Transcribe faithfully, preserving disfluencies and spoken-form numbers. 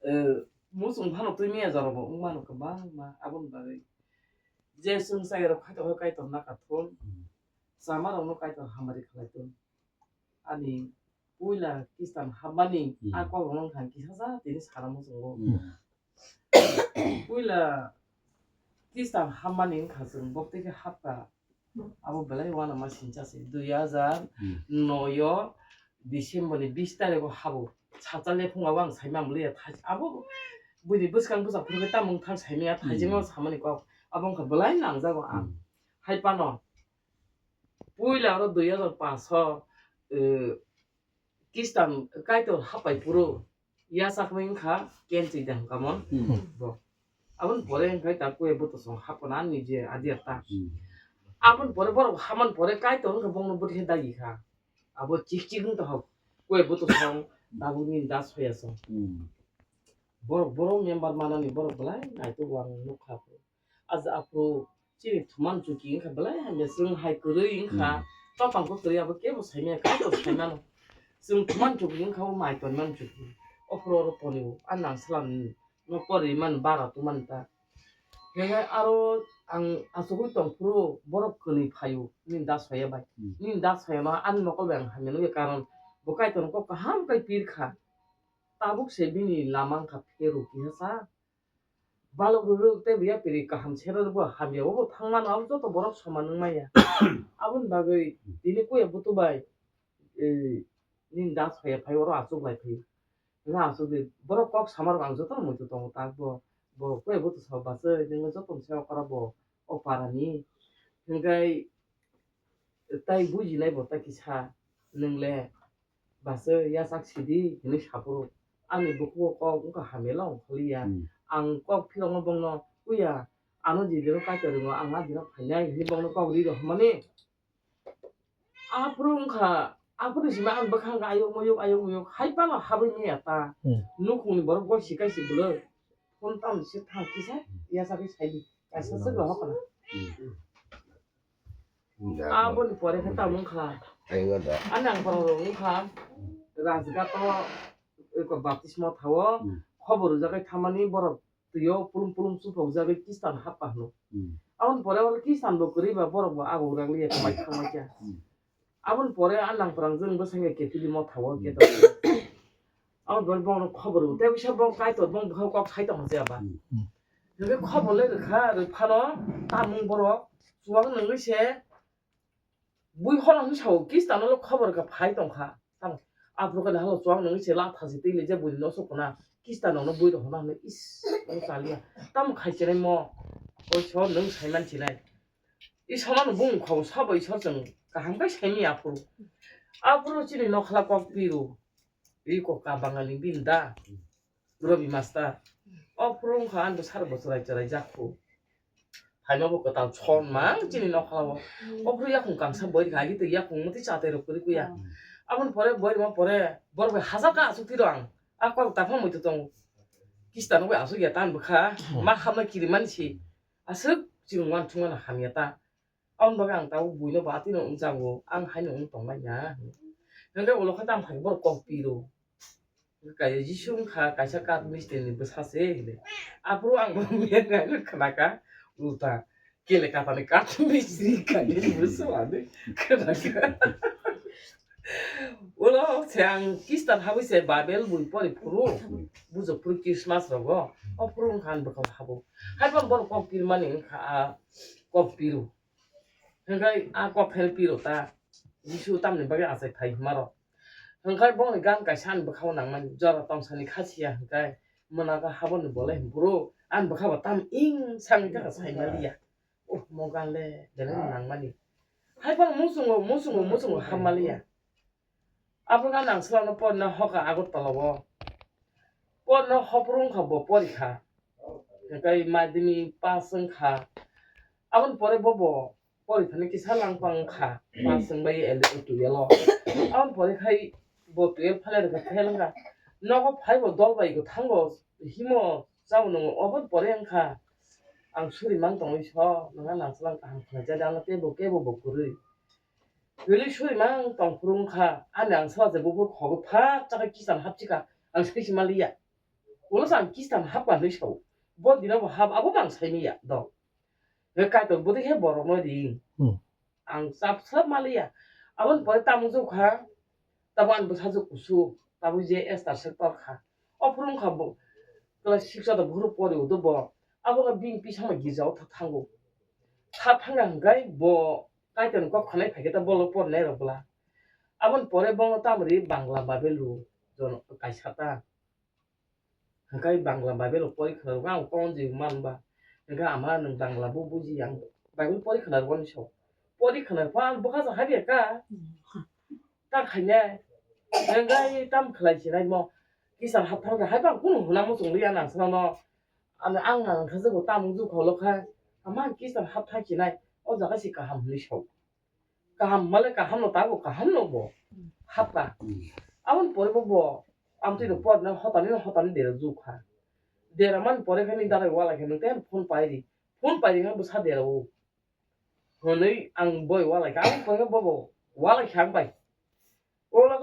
eh, muchung phano twi miya jorabo wng mano kwbangma, aboni bagwi je chwng chayarok khaito khe Kaitor nakathun, chamarokno Kaitor hamari khlai thun. Ani puila Khristan hapmani Hmm. a kokrokno wngkha kisa sa tini sana muchungo. Hmm. Puila Khristan hapmani wngkha chwng bokti khe hapkha. Abo belai uanama sincha se. Dui hajar noi o December ni bis tarikh o habo. Sacha lephung abo ang saimang bwlaiya thai. Abo buini bwskang bwsa phuru khe tamung thang saimaya thaijingo Hmm. samani kok. Abo wngkha belai nangjago ang. Hmm. Hai phano puila oro dui hajar panch o, eh, Khristan Kaitor hapai phuru yachakmani wngkha Kensui Dangkamon. Hmm. Bo. Aboni pore wngkha ta kue bwtosong hapna ani je adia ta. Hmm. Aboni pore borok haman pore Kaitor wngkha bongno bwthe dagi kha. Abo chik chik wng tohok kue bwtosong tabuk nini da soya song. Hmm. Borok, borok member manani borok belai naitugwi ang nukha. Aja aphuru chini thuman chuki wngkha belai hamya, chwng hai kwrwi wngkha. Hmm. Topang kok kwrwi abo kebo saimaya, kaitor saimano. Chwng thuman chuki wngkha o mai tonman chuki. Ophuru oro tonwi o, a nang slam no pori man bara tuman ta. Hwnwi aro ang achugwi tong phuru borok kwnwi phaio, nini da soya bai. Hmm. Nini da soyano ani mokol bai ang hamya nukya, karon bo kaitorni kok kaham khe pirkha. Tabuk se bini lama wngkha pheru kisa sa. Balok rwrwk tei biya piri kaham sero rwbo hamya, obo thangmano abo joto borok soman wngmaya. Aboni bagwi tini kuya butu bai, eh, nini da soya phai oro achuk lai phai. Wngkha achuk di borok kok samarok ang jotono muitu tongo tak bo, bo kuya butu sa bachai nini jotono se okora bo o parani. Hingkai tai bujinai bo ta kisa nwngle bachai yachak sidi hinwi saphuru ani bukhugo kok wngkha hamya la ongkhorliya. Hmm. Ang kok phirokno bongno, "Kuya, ano je dino kaitor ringo, ang a dino phainai," hinwi bongno kok ri rohormani. Aphuru wngkha, aphuru sima ang bwkhang khe ayuk muyuk, ayuk muyuk, hai phano habwi manya ta. Hmm. Nukhungni borok goi si kaisa bwlwi. Phone tamo se thang kisa, yachagwi saidi. Kaisa se rohor kana. Hmm. Aboni pore khe tamo wngkha. Ani ang borok rok wngkha. Rajghat o eko baptisma thao. Hmm. Khobor rwjak khe thamani borok twi o pulum pulum chupok jagwi Khristan happa hwno. Hmm. Aboni pore oro Khristan bo kwrwi ba borok bo abo rang liya thangma kya. Hmm. Aboni pore a nang phrang jwng bwsai khe kepili motha o khe. Hmm. Aboni pore bono khobor rw tei bisa bo kaitor bo bwkhao kok sai tong je aba. Hmm. Hwnkhe khobor le rwkha, rwphano tamung borok chuwak nungwi se bui horo hwnwi sao, Khristan no khobor kha phai tongkha. Tamo aphuru khe halo chuwak nungwi se latha se twi le je bui no sukuna Khristan no bui rok hwnwi is, o chaliya. Tamo khai chinai mo, o so nwng sai man chinai. Isor no bung khao sabo Isor chwng kaham khe saimaya aphuru. Aphuru chini nokhla kok piru. Ri kok ka Bangali bin da. Robi master. O phuru wngkha ang sar bo chwrai chwrai jak khu. Phaima bo kwtal chon mang chini nokhla o. O phuru yakung kangsa boi kha agi twi yakung muti chatai rok kwrwi kuya. Aboni pore boi rima pore borok bai hajar ka asuk tiro ang. A kok taphang muitu tongo. Khristan bai asuk ya tan bwkha. Ma khamna kiri mani si. Aswk chini uan thungmano hamya ta. Aboni bagwi ang tabuk buino bo atwino wngjago, ang haino wng tongmani ya. Hwnkhe ulo khe tamo thangwi borok kok piro. Kaiya Jisu wngkha kaisa Kath mistri ni bwsa se hinwi. Aphuru ang bo miya naino khnakha ulta. Kele katani Kath mistri kaiya ni bwsa hinwi khnakha. Ulo se ang Khristan habwi se Bible bui pori phuru, bujok phuru Christmas rogo, o phuru wngkha ang bwkha habo. Haiphano borok kok pirmani wngkha a kok piru. Hwnkhe a kok phel piro ta, Jisu tamni bagwi achai phai hwnma rok. Hwnkhe bongni gan kaisa ani bwkhao nangmani, jora tongsani kha siya hwnkhe mwnago haboni bolai hwnphuru ani bwkhabo tam ing sangwi kha saimaliya. Oh, mo gan le belai nangmani. Haiphano muchungo, muchungo, muchungo hammaliya. Abo gana ang swkangno porina hokha Agartala o. Porina hopor wngkha bo porikha. Hwnkhe madhyamik pass wngkha. Aboni pore bo bo porithani kisa langpang wngkha. Pass wngbai ele twelve o. Aboni pore khai bo twelve phale rwkha fail wngkha. Nogo phai bo dol bai kwthango himo chao nwngo. Oboni pore wngkha ang suri mang tongwi so nangha nang swkang kaham khlai jani ano teibo kebo bo kwrwi. Kwlwi suri mang tong phuru wngkha, ani ang sala je buphuru khogo pha chakha kisan hapchikha, ang sai se maliya. Ulo sa ang kistan hap ka hinwi sao. Bo dina bo hap, abo mang sai manya dol. He Kaitor bwtwi khe borokno ring. Hmm. Ang chap chap maliya. Aboni pore tamo jokha, tamo ani bwsajwk kusu, tamo je Esther se tor kha. O phuru wngkha bo class six o da buphuru pori udo bo. Abo wngkha bini pisamo girja o tha-, thango. Tha thangya hwnkhe bo Kaitorni kok khanai phaikhe ta bolo pornai rok bwla. Aboni pore bono tamoni Bangla Bible rw jono kaisa ta. Hwnkhe Bangla Bible rok pori khwna rwkha ang konjwi man ba. Hwnkhe ama nwng Bangla bo buji ang Bible pori khwna rwkha ni so. Pori khwna rwkha ang bwkha sa habya ka. Ta khainai. Hwnkhe tam khlai sinai mo. Kisa hap thang hai bang kunu hwnna muchung liya nang sano no. Ano ang nang kha jago tam wngju kholo kha. Ama kisa hap thang sinai. O jaga si kaham hwnwi so. Kaham male kaham no tabo kaham no bo. Hapka. Aboni pore bo bo. Amtwi no por na hotani no hotani dera jukha. Dera man pore khe ni darai wala khe nang ten phone pairi. Phone pairi khe bo sa dera o. Hwnwi ang boi wala khe. Aboni pore khe bo bo. Wala khe ang bai. Ola